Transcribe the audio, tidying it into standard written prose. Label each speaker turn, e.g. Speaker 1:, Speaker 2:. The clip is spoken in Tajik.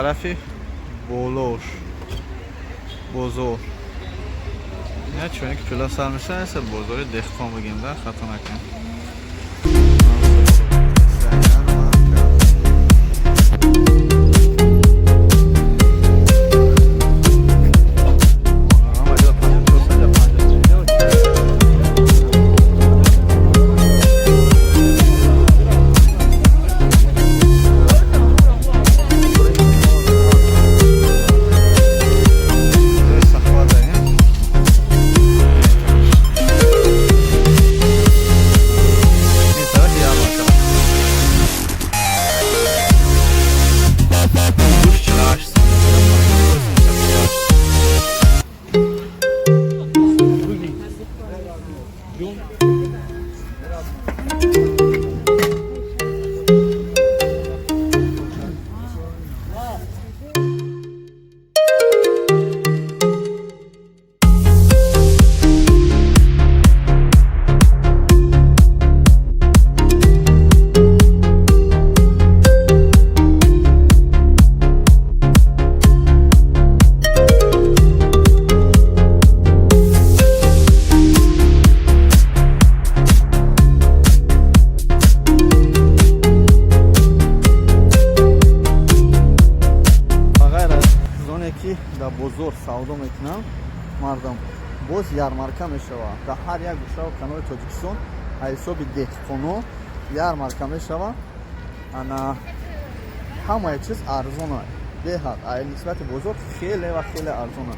Speaker 1: Тарафи болош бозор. Я чуне ки пила сар меша, бозори деҳқон бигем, да, хато накунем. Ба ғайр аз оне ки дар бозор савдо мекунанд мардум, боз ярмарка мешавад дар ҳар як гӯшаву канори Тоҷикистон. Аз ҳисоби деҳқоно ярмарка мешавад. Ана, ҳамаи чиз арзона, беҳад, ай нисбати бозор хеле ва хеле арзона.